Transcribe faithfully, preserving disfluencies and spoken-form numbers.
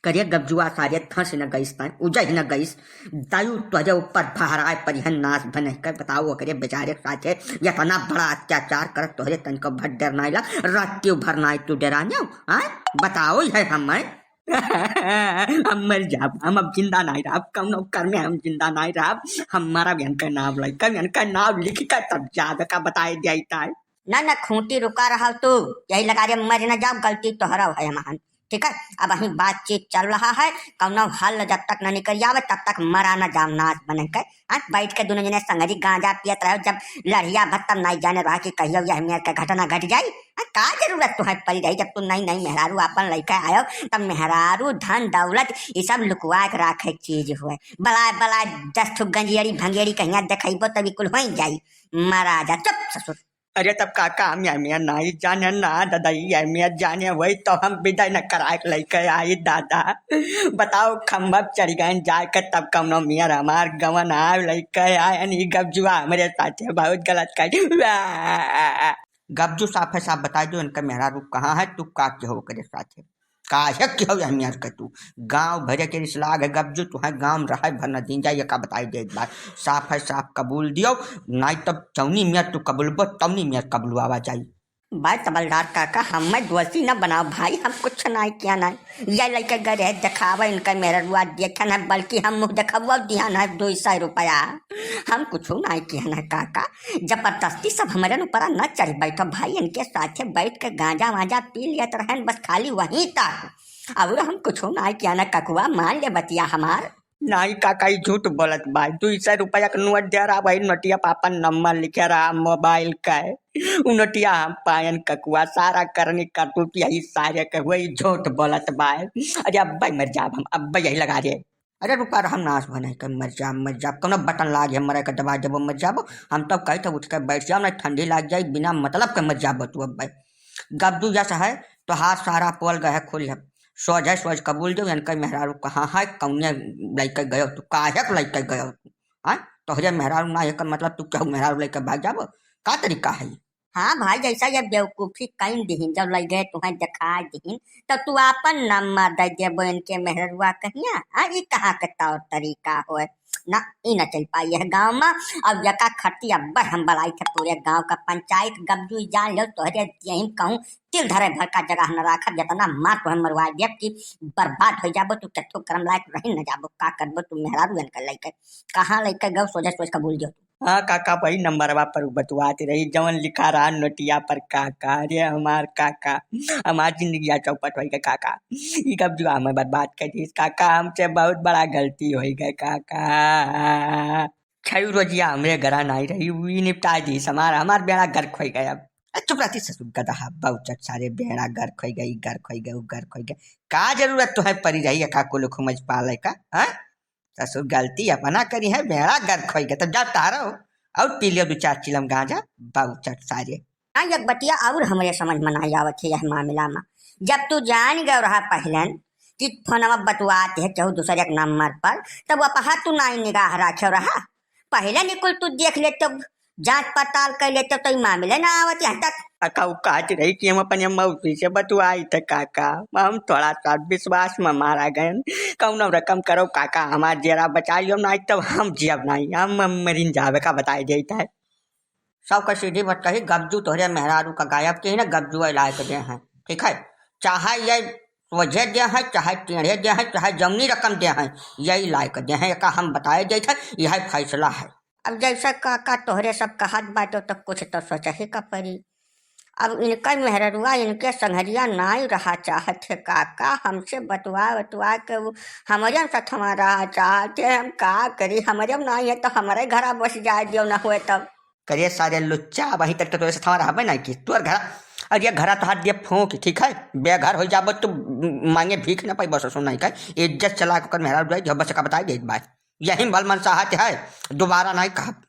करे गबजुआ सारे धंस न गइस तैं, उजह न गइस। दायु तोहरे ऊपर भहराए परिहन नास बनहि कर बताओ, ओकरे बेचारे के साथे यतना बड़ा अत्याचार करत तोहरे तनको भर डर नाई ला, रातियो भर नाई तू डरान्यो, हाँ? बताओ है हम, हैं? हम मर जाब, हम अब जिंदा नाई रहब, कौनो कर में हम जिंदा नाई रहब, हम मरब इनका नाम लइके, इनका नाम लिख कर तब जाब का बताए जाई ताई। ना, ना, खूंटी रुका रहा तू, यही लगा रे, मर न जाओ, गलती तोहरा है हमार, ठीक है? अब वहीं बातचीत चल रहा है, कौनो हल जब तक न निकल आवे, तब तक मरा न जाओ, नास बने के। हाँ, बैठ के दोनों जने संगरी गांजा पियत रहो, जब लड़िया भत्तम नहीं जाने रहा कि कहियो यह मेर के घटना घट जाई। हाँ, का जरूरत तुहे पड़ी रही, जब तू नई नई मेहरारू आपन लइके आयो, तब मेहरारू, धन, दौलत, ये सब लुकवा के राखे चीज हुए। बलाय, बलाय, दस ठो गंजियरी, भंगेरी कहिया देखइबो, तब ई कुल होई जाई। मरा जा, चुप ससुर। अरे तब काका, हम यह मेर नाई जाने ना, दादा, यह मेर जाने, वही तो हम विदाई न कराए के लइके आई, दादा। बताओ, खम्भा चढ़ गए जाए के, तब कौनो मेर हमार गवन आए लइके आए, ई गबजुआ हमरे साथे बहुत गलत कर। गबजू, साफ है साफ बताई दो, इनका मेहरारू कहाँ है, तू का के हो ओकरे साथे? काहे के हो यह मेर के तू? गाँव भरे के रिस लाग है गबजू, तू है गाँव में रहे भर न दिन जाए, ये का बताई दे बात। साफ है साफ कबूल दियो, नाई तब जौनी मेर तू कबूलबो, तौनी मेर कबूलवावा जाई। भाई तबलदार काका, हमें दोषी न बनाओ भाई, हम कुछ नाई किया नाई। ये लइके गए रहे देखावे इनका मेहररुआ देखन है, बल्कि हम मुँह देखावा दिहन है दो सौ रुपया। हम कुछ नाई किया नाई काका, जबरदस्ती सब हमरे ऊपर न चढ़ बैठो भाई, इनके साथे बैठ के गांजा वांजा पी लेत रहन, बस खाली वहीं तक। और हम कुछ नाई किया ना ककुआ, मान ले बतिया हमार। नाई काका, ई झूठ बोलत बा। दुई सौ रुपया के नोट दे रहा, वही नोटिया पर अपन नंबर लिखे रहा मोबाइल का। उ नोटिया हम पायन ककुआ, सारा करनी करतूत यही सारे के हुए, ई झूठ बोलत बा। अरे अब्बे मर जाब हम, अब्बे यही लगा दे। अरे रुका रहा, नास बने के मर जाब, मर जाब, कौनो बटन लाग है मरे के दबा देबो, मर जाबो। हम तब कही तो उठ के बैठ जाओ, ना ठंडी लाग जाई, बिना मतलब के मर जाबो तू अब्बे। गब्दू जस है, तोहार सारा पोल गए खुल है। सोझे सोझ कबूल दो, इनका मेहरारू कहाँ है, कौने लइके गयो तू, काहे के लइके गयो तू? हाँ, तोहरे मेहरारू ना, एकर मतलब तू केहू मेहरारू लइके भाग जाबो? का तरीका है? हाँ भाई, जैसा ये बेवकूफी कइन दिहिन, जब लइ गए तुहें देखाइ दिहिन, तो तू आपन नंबर दे देबो इनके मेहररुआ कहिया। हाँ, ई कहाँ के तौर तरीका होए? ना, ई ना चल पाई यह गाँव में। अब यका खट्टी अब्बे हम बलाई थे पूरे गाँव का पंचायत गब्जू जान लो, तोहरे यहीं कहूँ तिल धरे भर का जगह न राखब, जतना मार तोहे मरवा देब कि बर्बाद हो जाबो, तू केथो करम लायक रही न जाबो। का करबो तू मेहरारू इनके लइके? कहाँ लइके गयो, सोझे सोझ कबूल दियो तू। हाँ काका, वही नंबरवा पर उ बतुआत रही, जवन लिखा रहा नोटिया पर काका। अरे हमार काका, हमार जिंदगिया चौपट होई गए काका। ई गब्जुआ हमें बर्बाद कर दीस काका, हमसे बहुत बड़ा गलती होई गए काका। छयू रोजिया हमरे घरा नाई रही, उ ई निपटाइ दीस हमार, हमार बेड़ा गर्क होई गए अब। ए, चुप रहती ससुर गदहा, बाउचट सारे, बेड़ा गर्क होई गए, गर्क होई गए, उ गर्क होई गए। का जरूरत तोहे परी रही है का कुल खुमज पाले का, हाँ? ससुर गलती अपना करी है, बेड़ा गर्क होई गए, तब जा तारो और पी लियो दो चार चिलम गांजा, बाउचट सारे। हाँ, एक बतिया और हमरे समझ में नाई आवत है यह मामला में। जब तू जान गयो रहा पहलन कि फोनवा बतुआत है केहू दूसरे के नंबर पर, तब अपहा तू नाई निगाह राखे रहा। पहले निकुल तू देख ले, तब जांच पड़ताल कर ले, तब तो ई मामले ना आवत यहाँ तक। अका उ कहत रही कि हम अपने मौसी से बतुआई थे काका, हम थोड़ा सा विश्वास में मारा गए। कौनो रकम करो काका, हमार जेरा बचा लियो, नाई तब हम जियब नाई, हम मरिन जावे का बताई देता है। सबका सीधी बात कही, गब्जू तोहरे मेहरारू का गायब की ना, गब्जू लायक दे हैं, ठीक है? चाहे ये सोझे दे हैं, चाहे टेढ़े दे हैं, चाहे जमनी रकम दे हैं, यही लायक दे हैं, एका हम बताए देत है, यह फैसला है। अब जैसे काका तोहरे सब कहत बाटो, तो कुछ तो सोचही का पड़ी। अब इनका मेहररुआ, इनके संघरिया नाई रहा चाहत है काका, हमसे बतुआ बतुआ के वो हमरे साथ हमारा रहा चाहत है, हम का करी, हमरे नाई है तो हमरे घरा बस जाए दियो ना हुए तब। करे सारे लुच्चा, वहीं तक तो तोरे साथ हमारा रहबे नहीं की, तोर घरा, और ये घरा तो हाथ दिए फूंक, ठीक है, बेघर हो जाबो तो मांगे भीख ना पाई, बस सुन नहीं का, इज्जत चला के ओकर मेहरारू जाए, जो बस का बताई देत बात। यही भल मनसाहत है, दोबारा नहीं कहब।